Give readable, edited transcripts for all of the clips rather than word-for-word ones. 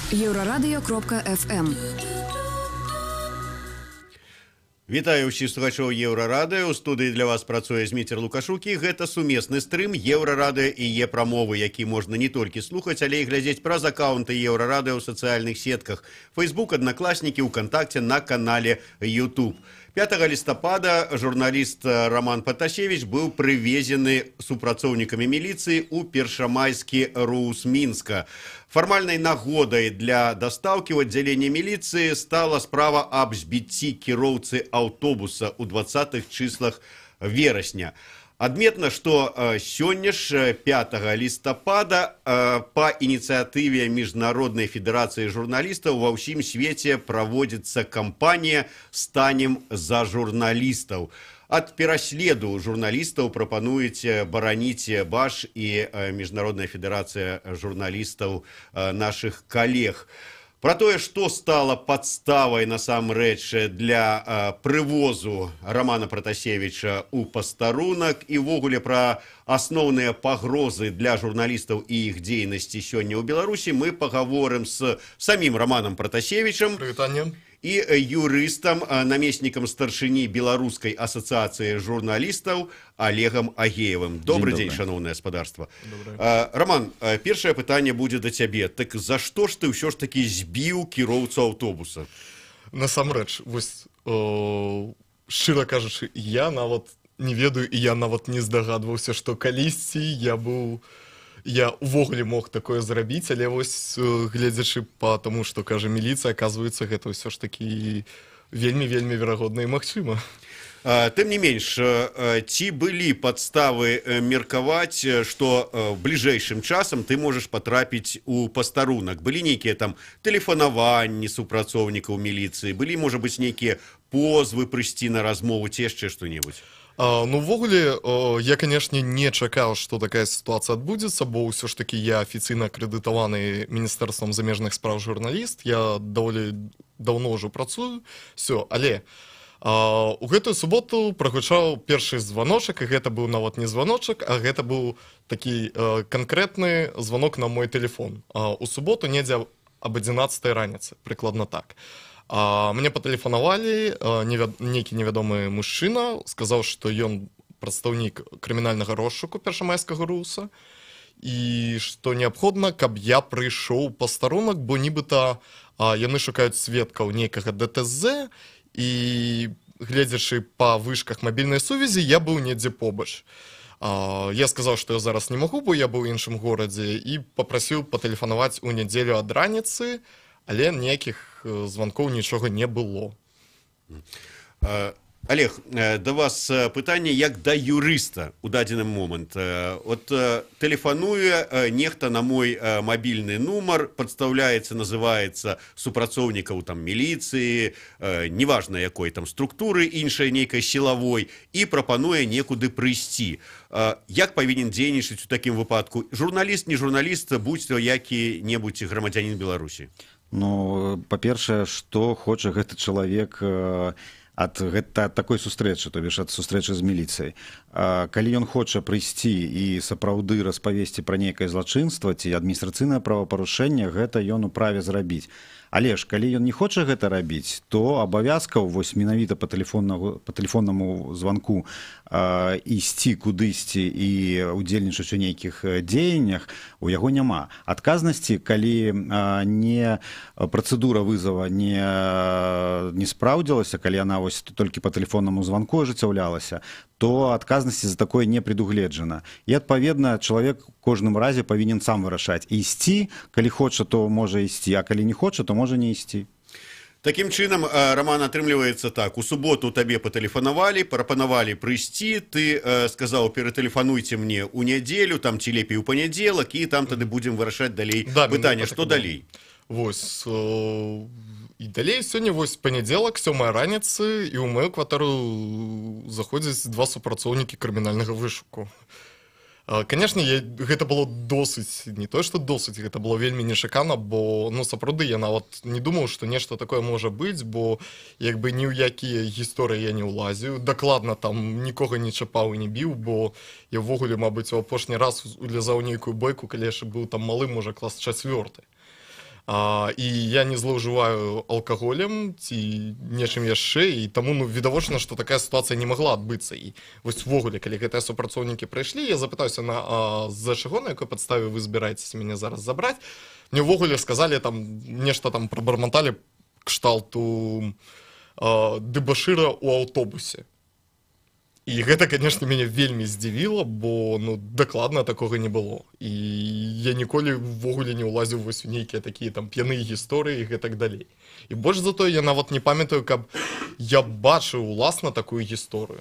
Еўрарадыё.фм. Вітаю ўсіх слухачоў Еўрарадыё. У студыі для вас працуе Зміцер Лукашук, і гэта сумесны стрым Еўрарадыё і Е-прамовы, які можна не толькі слухаць, але і глядзець праз аккаунты Еўрарадыё ў сацыяльных сетках: Facebook, Аднакласнікі, УКантакце, на канале YouTube. 5 лістапада журналіст Раман Пратасевіч быў прывезены супрацоўнікамі міліцыі ў Першамайскі РУУС Мінска. Фармальнай нагодай для дастаўкі ў аддзяленне міліцыі стала справа аб збіцці кіроўцы аўтобуса ў 20-х чыслах верасня. Адметна, што сёння ж, 5 лістапада, па ініцыятыве Міжнароднай федэрацыі журналістаў ва ўсім свеце праводзіцца кампанія «Станем за журналістаў». Ад пераследу журналістаў прапануюць бараніць БАЖ і Міжнародная федэрацыя журналістаў нашых калег. Пра тое, што стала падставай насамрэч для прывозу Рамана Пратасевіча ў пастарунак, і ўвогуле пра асноўныя пагрозы для журналістаў і іх дзейнасці сёння ў Беларусі, мы пагаворым з самім Раманам Пратасевічам Прывітанне. і юрыстам, намеснікам старшыні Беларускай асацыяцыі журналістаў Алегам Агеевым. Добры дзень, Добры. шаноўнае спадарства. Добры. Раман, першае пытанне будзе да цябе. Так за што ж ты ўсё ж такі збіў кіроўцу аўтобуса? Насамрэч, вось, шчыра кажучы, я нават не ведаю і я нават не здагадваўся, што калісьці я увогуле мог такое зрабіць, але вось, гледзячы па таму, што кажа міліцыя, аказваецца, гэта ўсё ж такі вельмі, вельмі верагодна і магчыма. Тым не менш, ці былі падставы меркаваць, што бліжэйшым часам ты можаш патрапіць у пастарунак? Былі нейкія там тэлефанаванні супрацоўнікаў міліцыі, былі, можа быць, нейкія позвы прыйсці на размову ці яшчэ што-небудзь? Ну, увогуле, я, канешне, не чакаў, што такая сітуацыя адбудзецца, бо ўсё ж такі я афіцыйна акрэдытаваны Міністэрствам замежных спраў журналіст, я даволі даўно ўжо працую, всё, але у гэтую суботу прагучаў першы званочак, і гэта быў нават не званочак, а гэта быў такі канкрэтны званок на мой тэлефон. У суботу недзе аб 11 раніцы, прыкладна так. Мне патэлефанавалі, нейкі невядомы мужчына, сказаў, што ён прадстаўнік крымінальнага розшуку Першамайскага РУУСа і што неабходна, каб я прыйшоў пастарунак, бо нібыта яны шукаюць сведкаў нейкага ДТЗ, і, гледзячы па вышках мабільнай сувязі, я быў недзе побач. Я сказаў, што я зараз не магу, бо я быў у іншым горадзе, і папрасіў патэлефанаваць у нядзелю ад раніцы, але ніякіх званкоў, нічога не было. Алег, да вас пытанне як да юрыста у дадзеным момант. От тэлефануе нехта на мой мабільны нумар, прадстаўляецца, называецца супрацоўнікаў там міліцыі, неважна якой там структуры, іншай нейкай сілавой, і прапануе некуды прыйсці. Як павінен дзейнічаць у такім выпадку журналіст, не журналіст, будь то які-небудзь грамадзянін Беларусі? Ну, па-першае, што хоча гэты чалавек ад гэта такой сустрэчы, то бишь ад сустрэчы з міліцыяй? Калі ён хоча прыйсці і сапраўды распавесці пра нейкае злачынства ці адміністрацыйнае правапарушэнне, гэта ён у праве зрабіць. Але ж калі ён не хоча гэта рабіць, то абавязкаў вось менавіта па тэлефоннаму званку ісці кудысьці і удзельнічаць у нейкіх дзеяннях у яго няма. Адказнасці, калі не працэдура вызова не спраўдзілася, калі яна вось толькі па тэлефоннаму званку ажыццяўлялася, то адказнасці за такое не прадугледжана. І, адпаведна, чалавек у кожным разе павінен сам вырашаць. Ісці, калі хоча, то можа ісці, а калі не хоча, то можа не ісці. Такім чынам, Раман, атрымліваецца так: у суботу табе патэлефанавалі, прапанавалі прыйсці, ты сказаў: «Ператэлефануйце мне ў нядзелю там ці лепей у панядзелак, і там тады будзем вырашаць далей Да, пытанне». менавіта Што так і было. далей? Вось, і далей сёння вось панядзелак, 7 раніцы, і ў маю кватэру заходзяць два супрацоўнікі крымінальнага вышуку. Канешне, гэта было досыць, не тое што досыць, гэта было вельмі нечакана, бо, ну, сапраўды я нават не думаў, што нешта такое можа быць, бо як бы ні ў якія гісторыі я не ўлазіў, дакладна там нікога не чапаў і не біў, бо я ўвогуле, мабыць, у апошні раз улязаў у нейкую бойку, калі яшчэ быў там малы, можа, клас чацвёрты. І я не злоўжываю алкаголем ці нечым яшчэ, і таму, ну, відавочна, што такая сітуацыя не магла адбыцца. І вось увогуле, калі гэтыя супрацоўнікі прыйшлі, я запытаўся, на з-за чаго, на якой падставе вы збіраецеся мяне зараз забраць. Мне ўвогуле сказалі там нешта, там прабарманталі кшталту дэбашыра ў аўтобусе. І гэта, конечно, мяне вельмі здзівіла, бо, ну, дакладна такога не было. І я ніколі ўвогуле не ўлазіў вось у нейкія такія там п'яныя гісторыі і гэтак далей. І больш за тое, я нават не памятаю, каб я бачыў уласна такую гісторыю.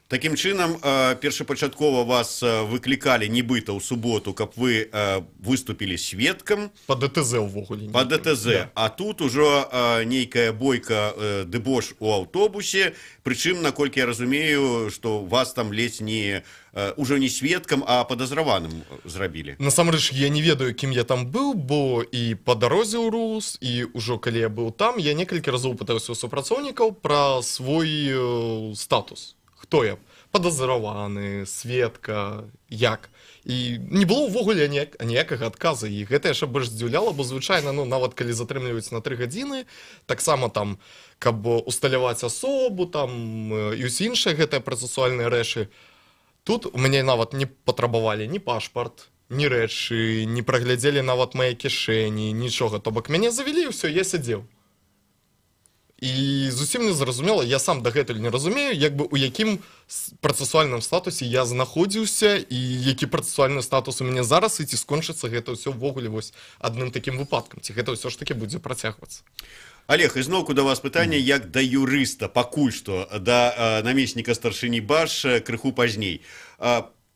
Такім чынам, першапачаткова вас выклікалі нібыта ў суботу, каб вы выступілі сведкам. По ДТЗ ўвогуле. По ДТЗ, да. А тут ужо нейкая бойка, дэбош у аўтобусе, прычым, наколькі я разумею, што вас там ледзь не ўжо не сведкам, а падазраваным зрабілі. Насамрэч я не ведаю, кім я там быў, бо і па дарозе ў РУУС, і ўжо калі я быў там, я некалькі разоў пытаўся ў супрацоўнікаў пра свой статус. Хто я? Падазраваны, сведка, як? І не было ўвогуле ніякага адказа. І гэта яшчэ больш здзіўляла, бо звычайна, ну, нават калі затрымліваюць на 3 гадзіны, таксама там, каб усталяваць асобу там і ўсе іншыя гэтыя працэсуальныя рэчы. Тут у мяне нават не патрабавалі ні пашпарт, ні рэчы, не праглядзелі нават мае кішэні, нічога. То бок мяне завялі, і ўсё, я сядзеў. І зусім не зразумела, я сам дагэтуль не разумею, як бы, у якім працэсуальным статусе я знаходзіўся і які працэсуальны статус у мяне зараз, і ці скончыцца гэта ўсё ўвогуле вось адным такім выпадкам, ці гэта ўсё ж такі будзе працягвацца. Олег, ізноўку да вас пытанне як да юрыста, пакуль што да намесніка старшыні БАЖ, крыху пазней.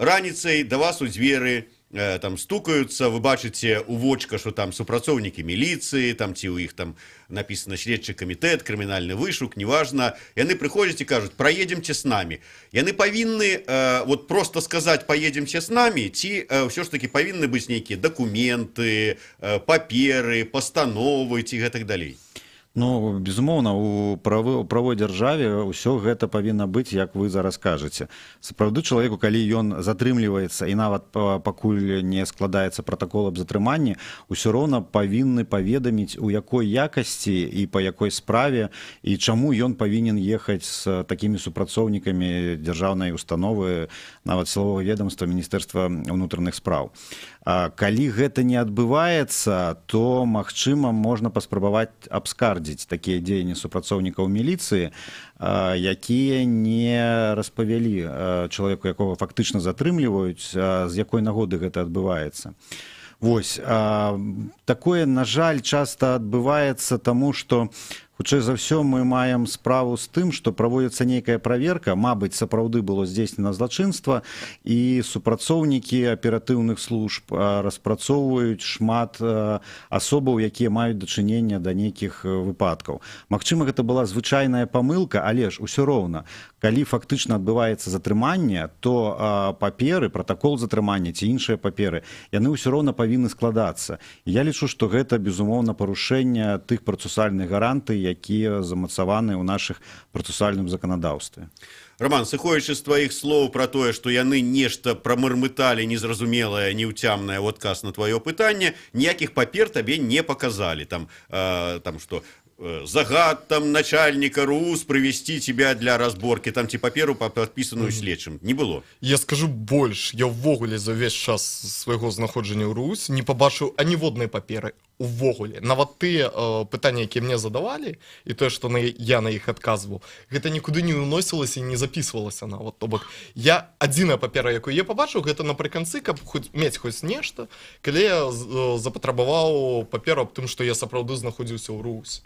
Раніцай да вас у дзверы там стукаюцца, вы бачыце у вочка, что там супрацоўнікі міліцыі, там ці ў іх там написано «следчы камітэт», «крымінальны вышук», неважно. Яны прыходзяць і кажуць: «Праедемце с нами». Яны павінны вот просто сказать: «Поедемте с нами», ці ўсё ж таки павінны быць нейкія дакументы, паперы, пастановы ці гэтак далей? Ну, безумоўна, у правой дзяржаве ўсё гэта павінна быць, як вы зараз кажаце. Сапраўды, чалавеку, калі ён затрымліваецца, і нават пакуль не складаецца пратакол аб затрыманні, ўсё роўна павінны паведаміць, у якой якасці і па якой справе і чаму ён павінен ехаць з такімі супрацоўнікамі дзяржаўнай установы, нават сілавога ведомства Міністэрства ўнутраных спраў. А калі гэта не адбываецца, то, магчыма, можна паспрабаваць абскардзіць такія дзеянні супрацоўнікаў міліцыі, якія не распавялі чалавеку, якога фактычна затрымліваюць, з якой нагоды гэта адбываецца. Вось такое, на жаль, часта адбываецца, таму што, хутчэй за ўсё, мы маем справу з тым, што праводзіцца нейкая праверка, мабыць, сапраўды было здзейснена злачынства, і супрацоўнікі аператыўных служб распрацоўваюць шмат асобаў, якія маюць дачынення да нейкіх выпадкаў. Магчыма, гэта была звычайная памылка, але ж усё роўна, калі фактычна адбываецца затрыманне, то паперы, пратакол затрымання ці іншыя паперы, яны ўсё роўна павінны складацца. Я лічу, што гэта, безумоўна, парушэнне тых працэсуальных гарантый, якія замацаваны ў нашых працэсуальным заканадаўстве. Роман, сыходзячы з тваіх слоў пра тое, што яны нешта прамармыталі незразумелае, неўцямнае ў адказ на тваё пытанне, ніякіх папер табе не паказалі там, што загад там начальника РУУС привести тебя для разборки там ці паперу, подписанную следчым, не было? Я скажу больш, я ўвогуле за ўвесь час свайго знаходжання ў РУУС не пабачыў аніводнай паперы увогуле. Нават тыя пытанні, якія мне задавалі, і тое, што я на іх адказваў, гэта нікуды не ўносілася і не записывалася нават. То бок я адзіная папера, якую я пабачыў, гэта напрыканцы, каб хоць мець хоць нешта, калі я запатрабаваў паперу аб тым, што я сапраўды знаходзіўся ў РУУС.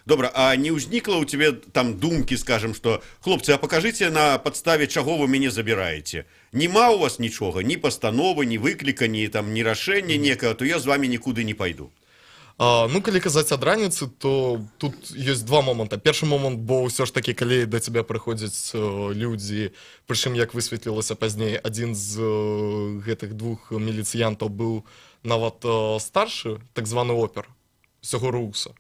Добра, а не ўзнікла у тебе там думкі, скажем, что: «Хлопцы, а покажите, на падставе чаго вы мяне забіраеце? Нема у вас нічога, ні пастановы, ні выкліка, ні там, ні рашэння некага, то я з вами нікуды не пайду»? Ну, калі казаць ад раніцы, то тут ёсць два моманта. Першы момант, бо ўсё ж такі, калі да цябе прыходзяць людзі, прычым, як высветлілася пазней, адзін з гэтых двух міліцыянтаў быў нават старшы, так званы опер усяго РУУСа.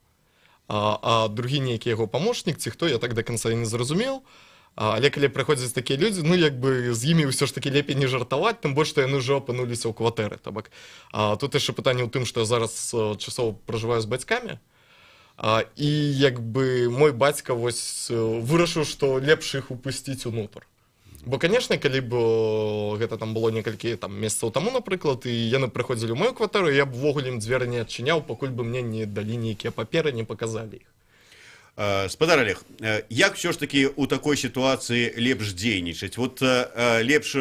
А другі нейкі яго памочнік ці хто, я так до конца і не зразумеў. Але калі прыходзяць такія людзі, ну як бы з імі ўсё ж такі лепей не жартаваць, тым больш, што яны ўжо апынуліся ў кватэры. То бок тут яшчэ пытанне ў тым, што я зараз часова пражываю з бацькамі, і як бы мой бацька вось вырашыў, што лепш іх упусціць унутр. Бо, канешне, калі б гэта там было некалькі там месяцаў таму, напрыклад, і яны прыходзілі ў мою кватэру, я б увогуле ім дзверы не адчыняў, пакуль бы мне не далі нейкія паперы, не паказалі іх. Спадар Алег, як ўсё ж такі ў такой сітуацыі лепш дзейнічаць? Вот лепш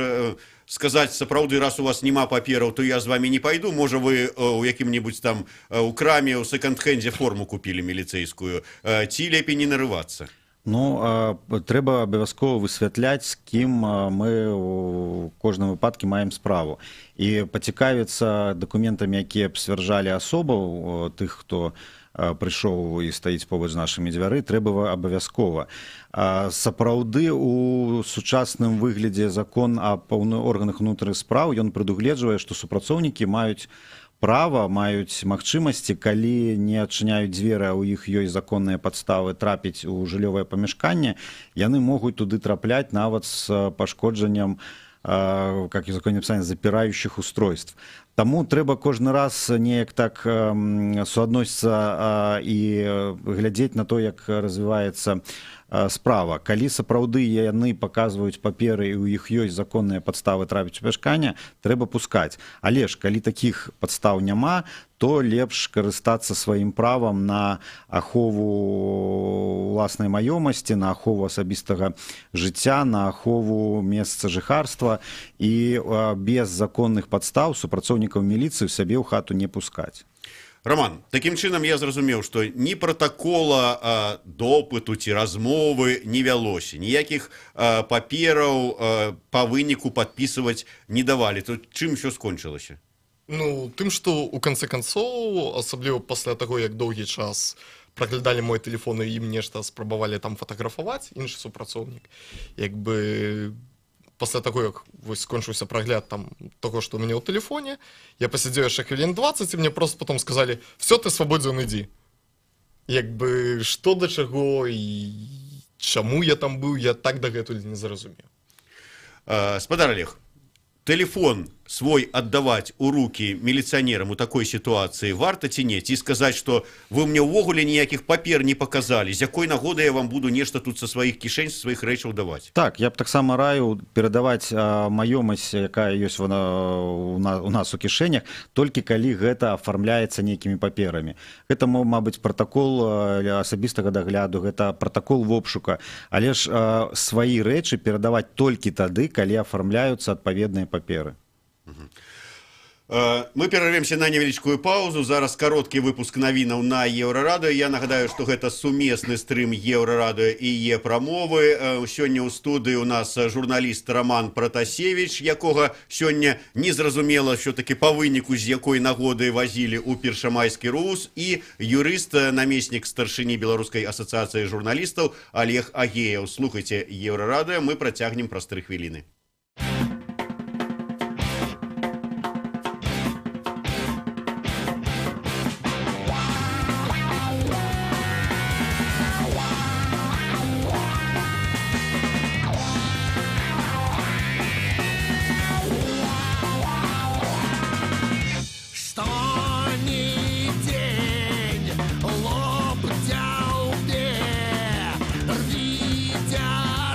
сказаць, сапраўды, раз у вас няма папераў, то я з вами не пайду, можа, вы у якім-небудзь там у краме, у секонд-хендзе форму купілі міліцэйскую, ці лепей не нарывацца? Ну, трэба абавязкова высвятляць, з кім мы у кожным выпадку маем справу. І пацікавіцца дакументамі, якія б сцвярджалі асобаў тых, хто прыйшоў і стаіць побач з нашымі дзвяры, трэба абавязкова. Сапраўды, у сучасным выглядзе закон аб органах унутраных спраў, ён прадугледжвае, што супрацоўнікі маюць права, маюць магчымасці, калі не адчыняюць дзверы, а ў іх ёсць законныя падставы трапіць у жыллёвае памяшканне, яны могуць туды трапляць нават з пашкоджаннем, как в законе написано, запирающих устройств. Таму трэба кожны раз неяк так суадносіцца і глядзець на то, як развіваецца справа. Калі сапраўды яны паказваюць паперы і ў іх ёсць законныя падставы трапіць у памяшканне, трэба пускаць. Але ж калі такіх падстаў няма, то лепш карыстацца сваім правам на ахову уласнай маёмасці, на ахову асабістага жыцця, на ахову месца жыхарства і без законных падстаў супрацоўнікаў міліцыі ў сябе ў хату не пускаць. Роман, такім чынам я зразумеў, што ні пратакола допыту ці размовы не вялося, ніякіх папераў па выніку падпісваць не давалі. То чым усё скончылася? Ну, тым, што у канцы канцоў, асабліва пасля таго, як доўгі час праглядалі мой тэлефон і ім нешта спрабавалі там фатаграфаваць, іншы супрацоўнік, як бы пасля таго, як вось скончыўся прагляд там таго, што ў мяне ў тэлефоне, я пасядзеў яшчэ хвілін 20, і мне просто потом сказалі: «Всё, ты свабодзен, ідзі». Як бы, што да чаго і чаму я там быў, я так дагэтуль не зразумеў. Спадар Алег, тэлефон свой аддаваць у рукі міліцыянерам у такой сітуацыі варта ці не? Ці сказаць, што вы мне ўвогуле ніякіх папер не паказалі, з якой нагоды я вам буду нешта тут са сваіх кішэнь, са сваіх рэчаў даваць? Так, я б таксама раіў перадаваць маёмасць, якая ёсць вона у нас у кішэнях, толькі калі гэта афармляецца нейкімі паперамі. Гэта, мабыць, пратакол асабістага дагляду, гэта пратакол вобшука. Але ж свае рэчы перадаваць толькі тады, калі афармляюцца адпаведныя паперы. Мы перарвемся на невялічкую паузу. Зараз кароткі выпуск навінаў на Еўрарадыё. Я нагадаю, што гэта сумесны стрым Еўрарадыё і Е-прамовы. Сёння ў студыі у нас журналіст Роман Пратасевіч, якога сёння незразумела ўсё-такі па выніку, з якой нагоды вазілі ў першамайскі РУУС, і юрыст, намеснік старшыні Беларускай асацыяцыі журналістаў Алег Агееў. Слухайце Еўрарадыё, мы працягнем праз 3 хвіліны.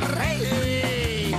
Рви,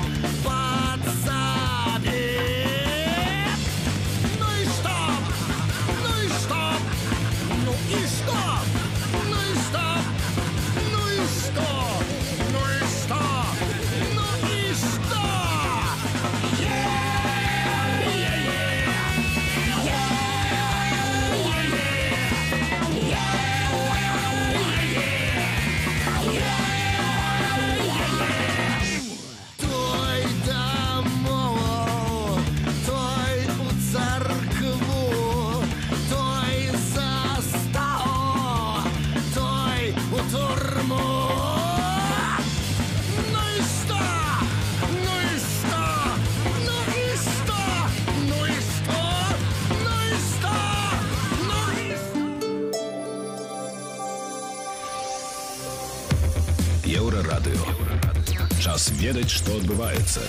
Час ведаць, што адбываецца.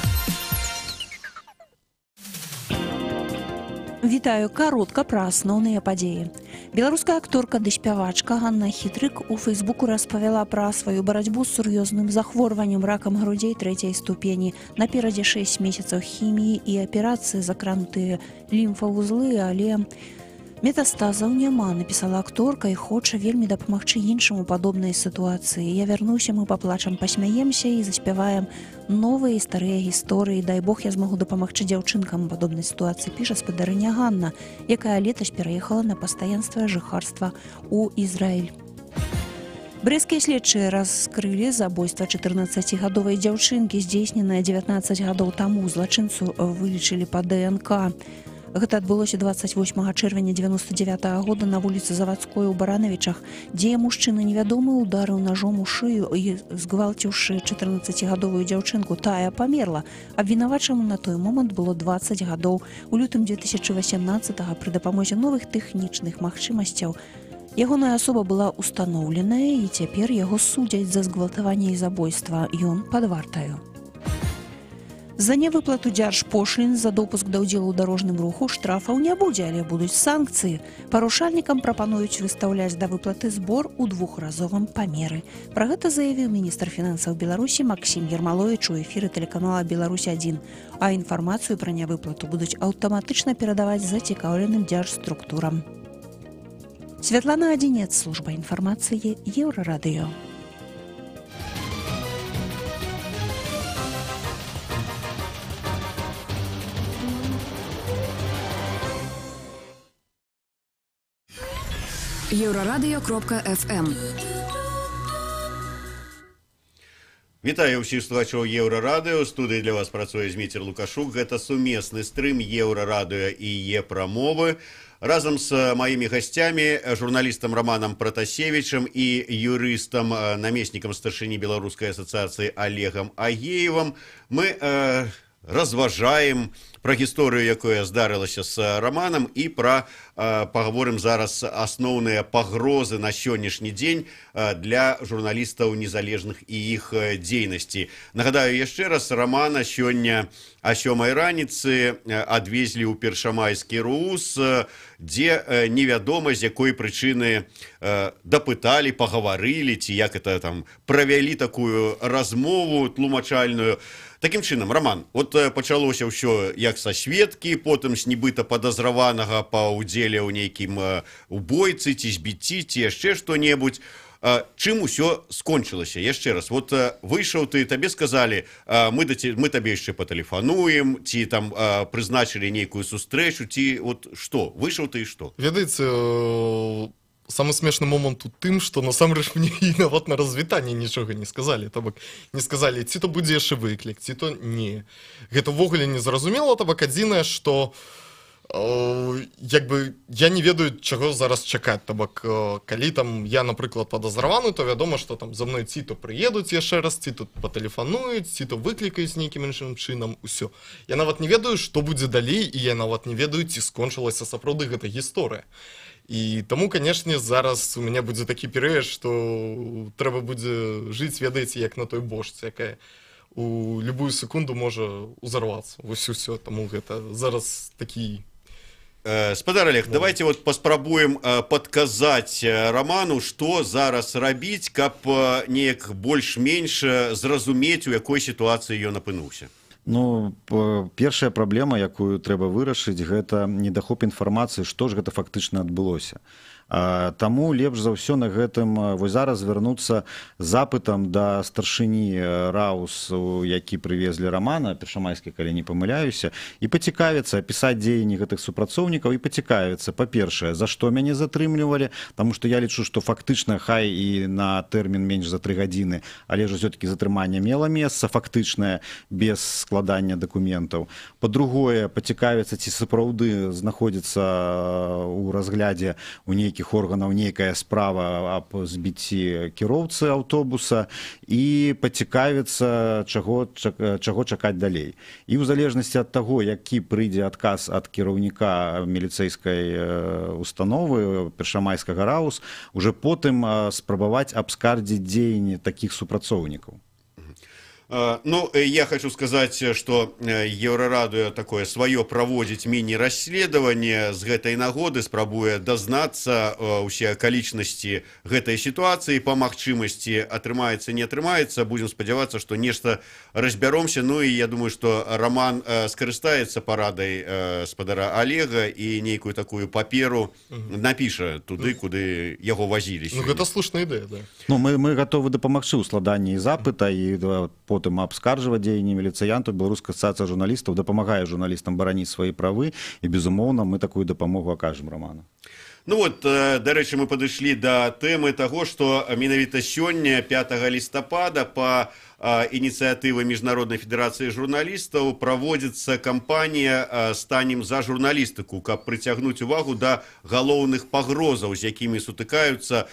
Вітаю, каротка пра асноўныя падзеі. Беларуская акторка ды спявачка Ганна Хітрык у Фейсбуку распавяла пра сваю барацьбу з сур'ёзным захворваннем, ракам грудзей трэцяй ступені. Наперадзе 6 месяцаў хіміі і аперацыі, закранутыя лімфавузлы, але метастазаў няма, напісала акторка і хоча вельмі дапамагчы іншым у падобнай сітуацыі. Я вярнуся, мы паплачам, пасмяемся і заспяваем новыя і старыя гісторыі. Дай Бог, я змагу дапамагчы дзяўчынкам у падобнай сітуацыі, піша спадарыня Ганна, якая летась пераехала на пастаянства жыхарства ў Ізраіль. Брэсцкія следчыя раскрылі забойства 14-гадовай дзяўчынкі, здзейсненае 19 гадоў таму. Злачынцу вылічылі па ДНК. Гэта адбылося 28 чэрвеня 99 года на вуліцы Завадской у Баранавічах, дзе мужчына невядомы ударыў ножом у шыю і згвалціўшы 14-гадовую дзяўчынку, тая памерла. Абвінавачанаму на той момант было 20 гадоў. У лютым 2018 пры дапамозе новых тэхнічных магчымасцяў ягоная асоба была устаноўленая, і цяпер яго судзяць за згвалтаванне і забойства. Ён пад вартаю. За невыплату дзяржпошлін за допуск да ўдзелу ў дарожным руху штрафаў не будзе, але будуць санкцыі. Парушальнікам прапануюць выстаўляць да выплаты збор у двухразовым памеры. Пра гэта заявіў міністр фінансаў Беларусі Максім Ермаловіч у эфіры тэлеканала «Беларусь-1». А інфармацыю пра нявыплату будуць аўтаматычна перадаваць зацікаўленым дзяржструктурам. Святлана Адзінец, служба інфармацыі Еўрарадыё. Еўрарадыё.фм. Вітаю ўсіх слухачоў Еўрарадыё. У студыі для вас працуе Зміцер Лукашук. Гэта сумесны стрым Еўрарадыё і Е-прамовы. Разам з маімі гасцямі, журналістам Романам Пратасевічам і юрыстам, намеснікам старшыні Беларускай асацыяцыі Алегам Агеевым, мы разважаем пра гісторыю, якая здарылася з Романам, і пра паговорым зараз асноўныя пагрозы на сённяшні дзень для журналістаў незалежных і іх дзейнасці. Нагадаю яшчэ раз, Романа сёння а 7 раніцы адвезлі ў Першамайскі РУУС, дзе невядома з якой прычыны дапыталі, пагаварылі, ці як это там правялі такую размову тлумачальную. Такім чынам, Роман, вот пачалося ўсё як са сведкі, потым з нібыта падазраванага па ўдзеле ў нейкім убойцы ці збіцці, ці яшчэ што-небудзь. Чым усё скончылася? Яшчэ раз, вот выйшаў ты, табе сказалі, мы табе яшчэ патэлефануем, ці там прызначылі нейкую сустрэчу, ці вот што? Выйшаў ты і што? Ведаеце, самы смешны момант у тым, што насамрэч мне і нават на развітанне нічога не сказалі. То бок не сказалі, ці то будзе яшчэ выклік, ці то не. Гэта ўвогуле не зразумела, то бок адзінае, што як бы я не ведаю, чаго зараз чакаць. То бок калі там я, напрыклад, падазраваны, то вядома, што там за мной ці то прыедуць яшчэ раз, ці то патэлефануюць, ці то выклікаюць нейкім іншым чынам, усё. Я нават не ведаю, што будзе далей, і я нават не ведаю, ці скончылася сапраўды гэта гісторыя. І таму, канешне, зараз у мяне будзе такі перыяд, што трэба будзе жыць, ведаеце, як на той бошцы, якая у любую секунду можа ўзарвацца. Вось усё, таму гэта зараз такі... Спадар Олег, давайте вот паспрабуем падказаць Роману, што зараз рабіць, каб неяк больш-менш зразумець, у якой сітуацыі ён апынуўся. Ну, першая праблема, якую трэба вырашыць, гэта недахоп інфармацыі, што ж гэта фактычна адбылося. Таму лепш за ўсё на гэтым вось зараз звярнуцца запытам да старшыні РАУС, які прывезлі Рамана, Першамайскі, калі не памыляюся, і пацікавіцца, апісаць дзеянні гэтых супрацоўнікаў і пацікавіцца, па-першае, за што мяне затрымлівалі, таму што я лічу, што фактычна хай і на тэрмін менш за 3 гадзіны, але ж усё-такі затрыманне мела месца фактычнае без складання дакументаў. Па-другое, пацікавіцца, ці сапраўды знаходзіцца ў разглядзе у нейкіх органаў нейкая справа аб збіцці кіроўцы аўтобуса, і пацікавіцца, чаго чакаць далей. І ў залежнасці ад таго, які прыйдзе адказ ад кіраўніка міліцэйскай установы Першамайскага РАУС, уже потым спрабаваць абскардзіць дзеянні такіх супрацоўнікаў. Ну, я хочу сказаць, что Еўрарадыё такое сваё праводзіць міні-расследаванне з гэтай нагоды, спрабуе дазнацца ўсе акалічнасці гэтай сітуацыі па магчымасці. Атрымаецца, не атрымаецца, будзем спадзявацца, што нешта разбяромся. Ну і я думаю, што Роман скарыстаецца парадай спадара Олега і нейкую такую паперу напіша туды, куды яго вазілі. Ну, гэта слушная ідэя, да. Ну, мы гатовы дапамагчы ў складанні запыта і потым абскарджваць дзеянні міліцыянтаў. Беларуская асацыяцыя журналістаў дапамагае журналістам бараніць свае правы, і, безумоўна, мы такую дапамогу акажам Раману. Ну вот, дарэчы, мы падышлі да тэмы таго, што менавіта сёння, 5 лістапада, па ініцыятывы Міжнароднай федэрацыі журналістаў праводзіцца кампанія «Станем за журналістыку», каб прыцягнуць увагу да галоўных пагрозаў, з якімі сутыкаюцца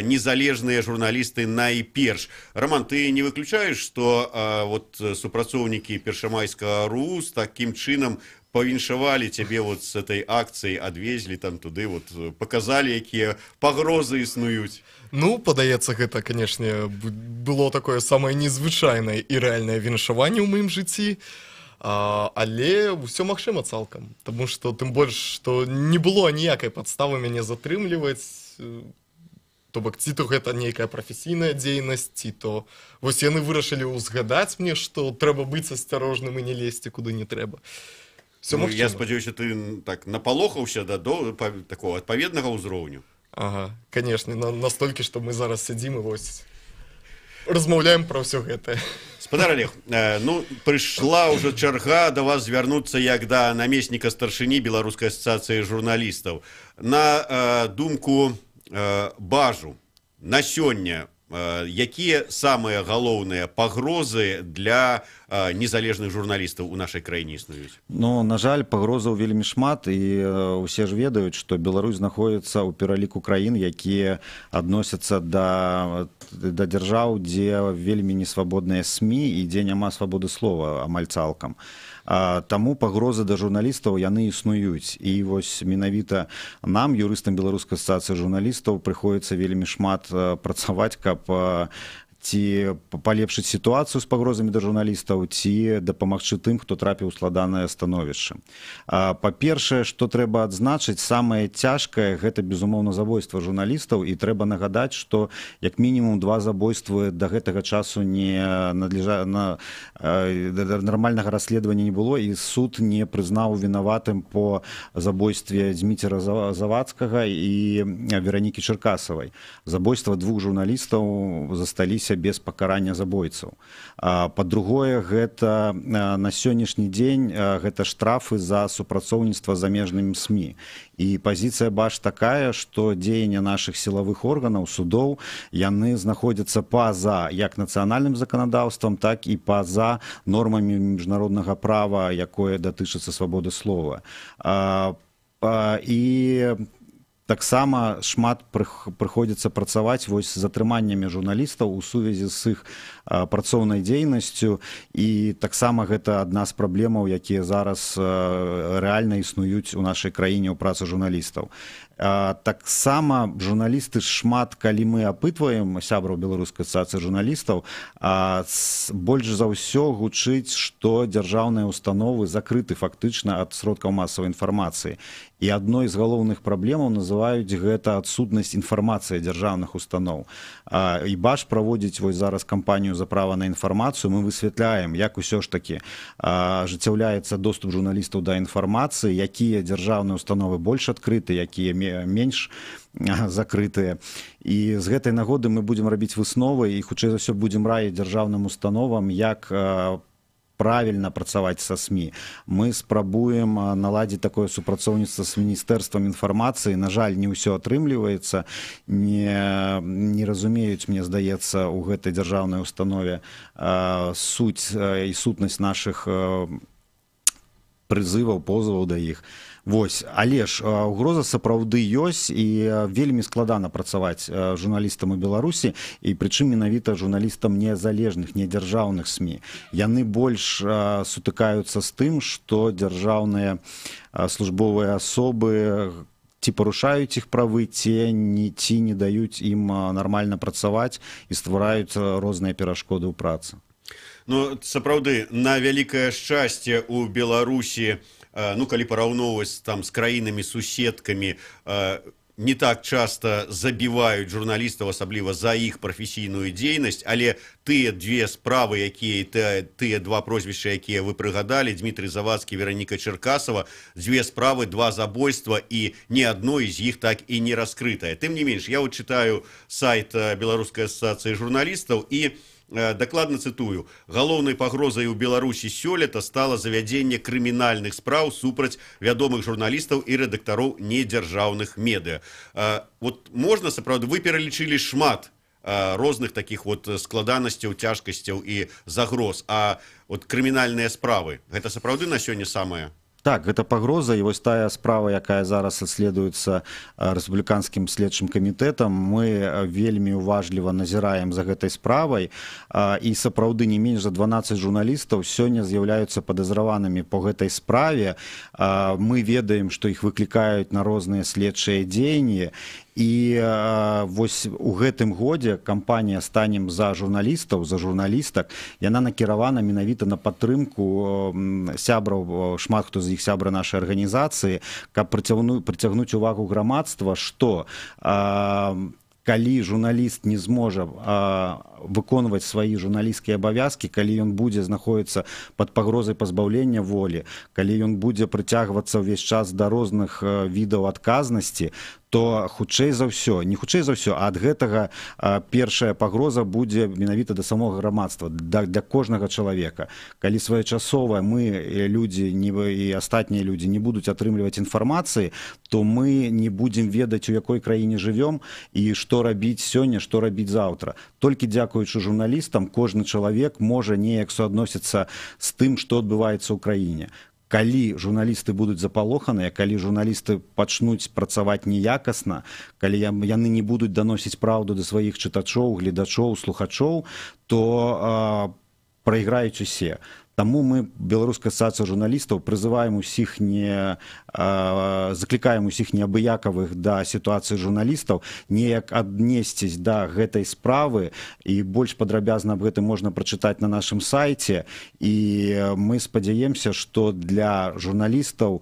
незалежныя журналісты найперш. Роман, ты не выключаеш, што вот супрацоўнікі першамайскага РУ такім чынам павіншавалі цябе вот с этой акцыяй, адвезлі там туды, вот показалі, якія пагрозы існуюць? Ну, падаецца, гэта, канешне, было такое самае незвычайнае і рэальнае віншаванне ў маім жыцці. Але ўсё магчыма цалкам, таму што тым больш, што не было ніякай падставы мяне затрымліваць. То бок ці то гэта нейкая прафесійная дзейнасць, ці то вось яны вырашылі ўзгадаць мне, што трэба быць асцярожным і не лезці куды не трэба. Всё. Ну, я спадзяюся, ты так напалохаўся да такого адпаведнага ўзроўню. Ага, конечно, настолькі, што мы зараз сядзім і вось размаўляем пра ўсё гэта. Спадар Олег, ну, прыйшла ўжо чарга да вас звярнуцца як да намесніка старшыні Беларускай асацыяцыі журналістаў. На думку БАЖу, на сёння якія самыя галоўныя пагрозы для незалежных журналістаў у нашай краіне існуюць? Ну, на жаль, пагрозаў вельмі шмат, і усе ж ведаюць, што Беларусь знаходіцца ў пераліку краін, якія адносяцца да дзяржаў, дзе вельмі несвабодныя СМІ і дзе няма свабоды слова амаль цалкам. Таму пагрозы да журналістаў, яны існуюць. І вось менавіта нам, юрыстам Беларускай асацыяцыі журналістаў, прыходзіцца вельмі шмат працаваць, каб ці палепшыць сітуацыю з пагрозамі да журналістаў, ці дапамагчы тым, хто трапіў у складанае становішча. Па-першае, што трэба адзначыць, самае цяжкае — гэта, безумоўна, забойства журналістаў, і трэба нагадаць, што як мінімум два забойствы да гэтага часу не надлежа на нармальнага расследавання не было, і суд не прызнаў вінаватым по забойстве Дзміцера Завадскага і Веранікі Чаркасавай. Забойства двух журналістаў засталіся без пакарання забойцаў. Па-другое, гэта на сённяшні дзень гэта штрафы за супрацоўніцтва замежнымі СМІ. І пазіцыя БАЖ такая, што дзеяння нашых сілавых органаў, судоў, яны знаходзяцца па-за як нацыянальным заканадаўствам, так і па-за нормамі міжнароднага права, якое датычыцца свабоды слова. І таксама шмат прыходзіцца працаваць вось з затрыманнямі журналістаў у сувязі з іх працоўнай дзейнасцю, і таксама гэта адна з праблемаў, якія зараз рэальна існуюць у нашай краіне ў працы журналістаў. Таксама журналісты шмат, калі мы апытваем сябраў Беларускай асацыяцыі журналістаў, больш за ўсё гучыць, што дзяржаўныя установы закрыты фактычна ад сродкаў масавай інфармацыі. І адной з галоўных праблемаў называюць гэта адсутнасць інфармацыі дзяржаўных устаноў. І БАЖ праводзіць вось зараз кампанію за права на інфармацыю. Мы высвятляем, як усё ж такі ажыццяўляецца доступ журналістаў да інфармацыі, якія дзяржаўныя установы больш адкрыты, якія менш закрытыя. І з гэтай нагоды мы будзем рабіць высновы і, хутчэй за ўсё, будзем раіць дзяржаўным установам, як правільна працаваць са СМІ. Мы спрабуем наладзіць такое супрацоўніцтва з міністэрствам інфармацыі. На жаль, не ўсё атрымліваецца, не разумеюць, мне здаецца, у гэтай дзяржаўнай установе суть і сутнасць нашых прызываў, позаваў да іх. Вось, але ж угроза сапраўды ёсць, і вельмі складана працаваць журналістам у Беларусі, і прычым менавіта журналістам незалежных, недзяржаўных СМІ. Яны больш сутыкаюцца з тым, што дзяржаўныя службовыя асобы ці парушаюць іх правы, ці не даюць ім нармальна працаваць і ствараюць розныя перашкоды ў працы. Ну, сапраўды, на вялікае шчасце, у Беларусі, ну, калі параўноўваць там з краінамі суседкамі, не так часта забіваюць журналістаў, асабліва за іх прафесійную дзейнасць, але тыя две справы, якія тыя два прозвішча, якія вы прыгадалі, Дмітрый Завадскі, Вераніка Чаркасова, дзве справы, два забойства, і ні адной з іх так і не раскрытая. Тым не менш, я вот читаю сайт Беларускай асацыяцыі журналістаў і дакладна цытую: «Галоўнай пагрозай у Беларусі сёлета стала завядзенне крымінальных спраў супраць вядомых журналістаў і рэдактароў недзяржаўных медыа». Вот можна сапраўды, вы пералічылі шмат розных таких вот складанасцяў, цяжкасцяў і загроз, а вот крымінальныя справы — гэта сапраўды на сёння самае? Так, гэта пагроза, і вось тая справа, якая зараз расследуецца рэспубліканскім следчым камітэтам, мы вельмі уважліва назіраем за гэтай справай, і сапраўды не менш за 12 журналістаў сёння з'яўляюцца падазраванымі по гэтай справе. Мы ведаем, што іх выклікаюць на розныя следчыя дзеянні. І вось у гэтым годзе кампанія «Станем за журналістаў, за журналістак», яна накіравана менавіта на падтрымку сябраў, шмат хто з іх сябры нашай арганізацыі, каб прыцягнуць увагу грамадства, што калі журналіст не зможа выконваць свае журналісцкія абавязкі, калі ён будзе знаходіцца пад пагрозай пазбаўлення волі, калі ён будзе прыцягвацца ўвесь час да розных відаў адказнасці, то хутчэй за ўсё, не хутчэй за ўсё, а ад гэтага першая пагроза будзе менавіта да самога грамадства, для кожнага чалавека. Калі своечасова мы, людзі, не, і астатнія людзі не будуць атрымліваць інфармацыі, то мы не будзем ведаць, у якой краіне жывём і што рабіць сёння, што рабіць заўтра. Толькі дзякуючы журналістам кожны чалавек можа неяк суадносіцца з тым, што адбываецца ў краіне. Калі журналісты будуць запалоханыя, калі журналісты пачнуць працаваць неякасна, калі яны не будуць даносіць праўду да сваіх чытачоў, гледачоў, слухачоў, то прайграюць усе. Таму мы, Беларуская асацыяцыя журналістаў, прызываем усіх не заклікаем усіх неабыякавых да сітуацыі журналістаў неяк аднесцісь да гэтай справы, і больш падрабязна аб гэтым можна прачытаць на нашым сайце. І мы спадзяемся, што для журналістаў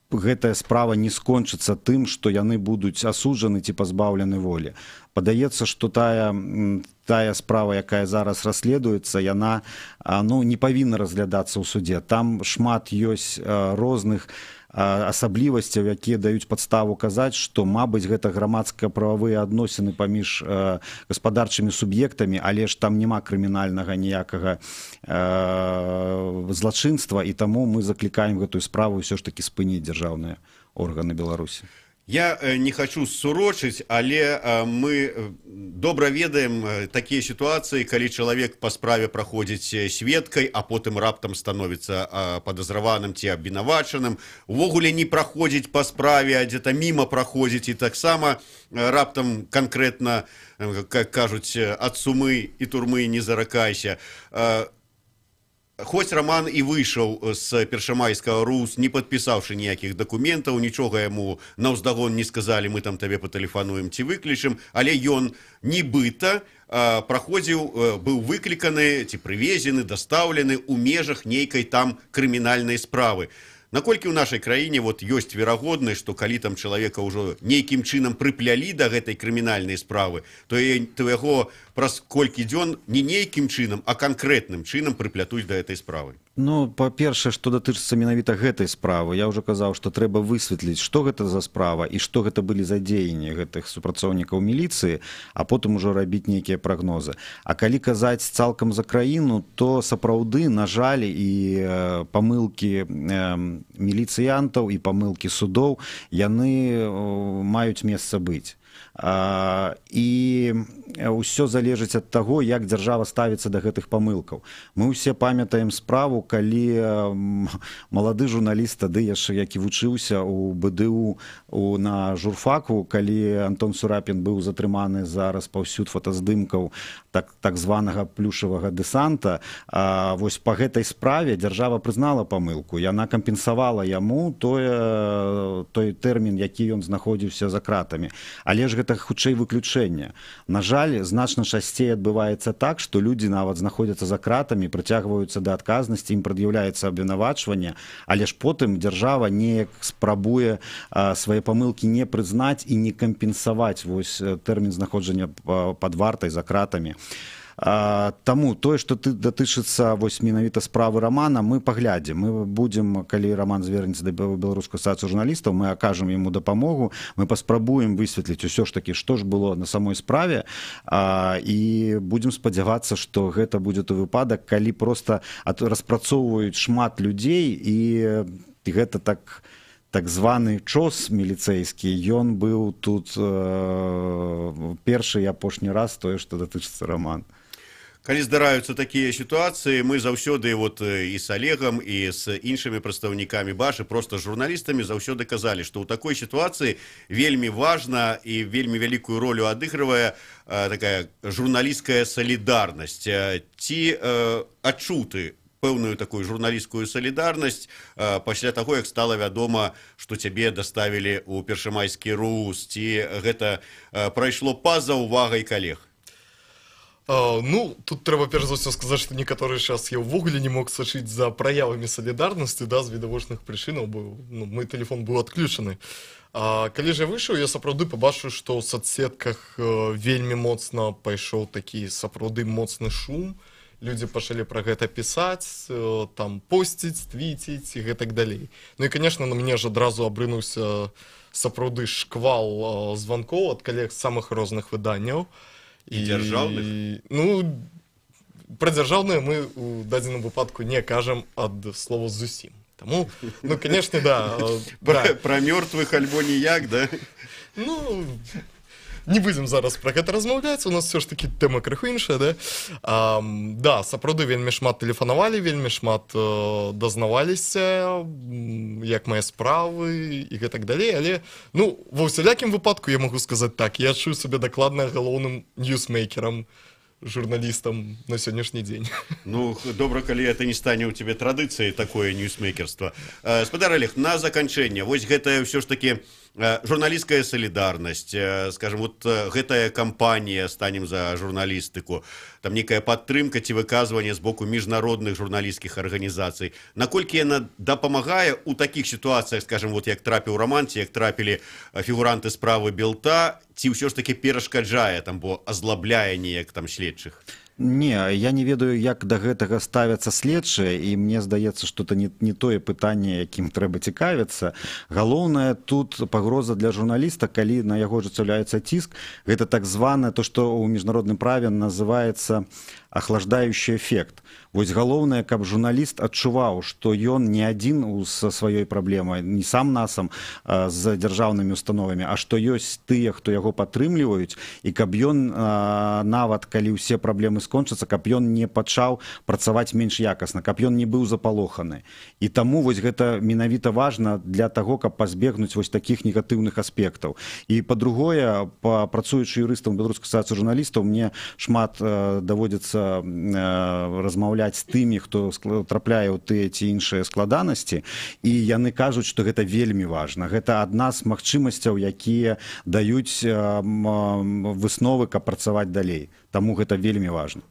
гэтая справа не скончыцца тым, што яны будуць асуджаны ці пазбаўлены волі. Падаецца, што тая справа, якая зараз расследуецца, яна, ну, не павінна разглядацца ў суде. Там шмат ёсць розных асаблівасцяў, якія даюць падставу казаць, што, мабыць, гэта грамадска-прававыя адносіны паміж гаспадарчымі суб'ектамі, але ж там няма крымінальнага ніякага злачынства, і таму мы заклікаем гэтую справу ўсё ж такі спыніць дзяржаўныя органы Беларусі. Я не хочу сурочыць, але мы добра ведаем такія сітуацыі, калі чалавек па справе праходзіць сведкай, а потым раптам становіцца падазраваным ці абвінавачаным, увогуле не праходзіць па справе, а дзе-то міма праходзіць, і таксама раптам канкрэтна, как кажуць, ад сумы і турмы не заракайся. Хоць Роман і выйшаў з першамайскага РУУС, не падпісаўшы ніякіх дакументаў, нічога яму наўздагон не сказалі: «Мы там табе патэлефануем ці выклічам», але ён нібыта праходзіў, быў выкліканы ці прывезены, дастаўлены ў межах нейкай там крымінальнай справы. Наколькі ў нашай краіне вот ёсць верагоднасць, што калі там чалавека ўжо нейкім чынам прыплялі да гэтай крымінальнай справы, то яго праз колькі дзён не нейкім чынам, а канкрэтным чынам прыплятуць да этой справы? Ну, па-першае, што датычыцца менавіта гэтай справы, я ўжо казаў, што трэба высветліць, што гэта за справа і што гэта былі за дзеянні гэтых супрацоўнікаў міліцыі, а потым ужо рабіць нейкія прагнозы. А калі казаць цалкам за краіну, то сапраўды, на жаль, і памылкі міліцыянтаў, і памылкі судоў, яны маюць месца быць. І ўсё залежыць ад таго, як дзяржава ставіцца да гэтых памылкаў. Мы ўсе памятаем справу, калі малады журналіст, тады яшчэ які вучыўся ў БДУ на журфаку, калі Антон Сурапін быў затрыманы за распаўсюд фотаздымкаў так званага плюшавага дэсанта, вось па гэтай справе дзяржава прызнала памылку, яна кампенсавала яму той тэрмін, які ён знаходзіўся за кратамі. Але Але ж гэта хутчэй выключэнне. На жаль, значна часцей адбываецца так, што людзі нават знаходзяцца за кратамі, прыцягваюцца да адказнасці, ім прад'яўляецца абвінавачванне, але ж потым дзяржава неяк спрабуе свае памылкі не прызнаць і не кампенсаваць вось тэрмін знаходжання пад вартай, за кратамі. Таму тое, што ты датычыцца вось менавіта справы Рамана, мы паглядзім. Мы будзем, калі Раман звернецца да Беларускай асацыяцыі журналістаў, мы акажам яму дапамогу, мы паспрабуем высветліць усё ж такі, што ж было на самой справе, і будзем спадзявацца, што гэта будзе той выпадак, калі проста распрацоўваюць шмат людзей, і гэта так званы чос міліцэйскі, ён быў тут першы і апошні раз тое, што датычыцца Рамана. Калі здараюцца такія сітуацыі, мы заўсёды вот і з Алегам, і з іншымі прадстаўнікамі БАЖ, і проста журналістамі заўсёды казалі, што ў такой сітуацыі вельмі важна і вельмі вялікую ролю адыгрывае такая журналісцкая салідарнасць. Ці адчуў ты пэўную такую журналісцкую салідарнасць пасля таго, як стала вядома, што цябе даставілі ў першамайскі РУУС, ці гэта прайшло па-за ўвагай калег? Ну, тут трэба перш за ўсё сказаць, што некаторы час я ўвогуле не мог сачыць за праявамі салідарнасці, да, з відавочных прычынаў, бо, ну, мой тэлефон быў адключаны. Калі ж я выйшаў, я сапраўды пабачыў, што ў сацсетках вельмі моцна пайшоў такі сапраўды моцны шум. Людзі пачалі пра гэта пісаць, там посціць, твіціць і гэтак далей. Ну і, конечно, на мяне ж адразу абрынуўся сапраўды шквал званкоў ад калег з самых розных выданняў. І дзяржаўных? Ну, пра дзяржаўныя мы ў дадзеным выпадку не кажам ад слова зусім. Таму, ну, конечно, да. Пра мёртвых альбо ніяк, да? Ну, не будзем зараз пра гэта размаўляць, у нас ўсё ж такі тэма крыху іншая, да? Да, сапраўды вельмі шмат тэлефанавалі, вельмі шмат дазнаваліся, як мае справы і гэтак далей, але, ну, ва ўсялякім выпадку я магу сказаць так, я адчую сябе дакладна галоўным ньюсмейкерам, журналістам на сённяшні дзень. Ну, добра, калі это не стане ў цябе традыцыяй, такое ньюсмейкерство. Спадар Алег, на заканчэнне, вось гэтая ўсё ж такі журналісцкая салідарнасць, скажем, вот гэтая кампанія «Станем за журналістыку», там некая падтрымка ці выказванне з боку міжнародных журналісцкіх арганізацый. Наколькі яна дапамагае ў такіх сітуацыях, скажем, вот як трапіў Раман, ці як трапілі фігуранты справы Белта, ці ўсё ж такі перашкаджае там, бо азлабляе неяк там следчых? Не, я не ведаю, як да гэтага ставяцца следчыя, і мне здаецца, што это не тое пытанне, якім трэба цікавіцца. Галоўнае тут пагроза для журналіста, калі на яго ажыццяўляецца ціск, гэта так званае то, што ў міжнародным праве называецца охлаждающий эфект. Вось галоўнае, каб журналіст адчуваў, што ён не адзін са сваёй праблемай, не сам насам з дзяржаўнымі установамі, а што ёсць тыя, хто яго падтрымліваюць, і каб ён нават калі ўсе праблемы скончацца, каб ён не пачаў працаваць менш якасна, каб ён не быў запалоханы. І таму вось гэта менавіта важна для таго, каб пазбегнуць вось такіх негатыўных аспектаў. І па-другое, працуючы юрыстам Беларускай асацыяцыі журналістаў, мне шмат даводзіцца размаўляць з тымі, хто трапляе ў тыя ці іншыя складанасці, і яны кажуць, што гэта вельмі важна. Гэта адна з магчымасцяў, якія даюць высновы, каб працаваць далей. Таму гэта вельмі важна.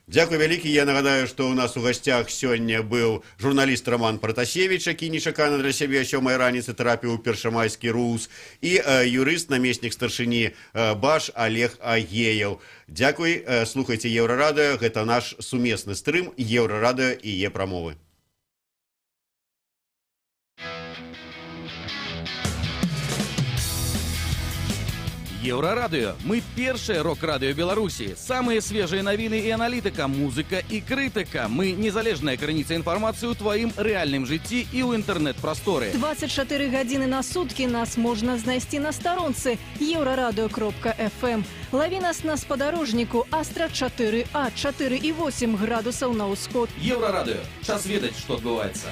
Дзякуй вялікі. Я нагадаю, што ў нас у гасцях сёння быў журналіст Раман Пратасевіч, які нечакана для сябе о 7 раніцы трапіў у першамайскі РУУС, і юрыст, намеснік старшыні БАЖ Алег Агееў. Дзякуй. Слухайце Еўрарадыё. Гэта наш сумесны стрым Еўрарадыё і Е-прамовы. Еўрарадыё. Мы першае рок-радыё Беларусі. Самыя свежыя навіны і аналітыка, музыка і крытыка. Мы незалежная крыніца інфармацыі ў тваім рэальным жыцці і ў інтэрнэт-прасторы. 24 гадзіны на суткі нас можна знайсці на старонцы еўрарадыё.фм. Лаві нас на спадарожніку Астра 4А, 4,8 градусаў на ўсход. Еўрарадыё. Час ведаць, што адбываецца.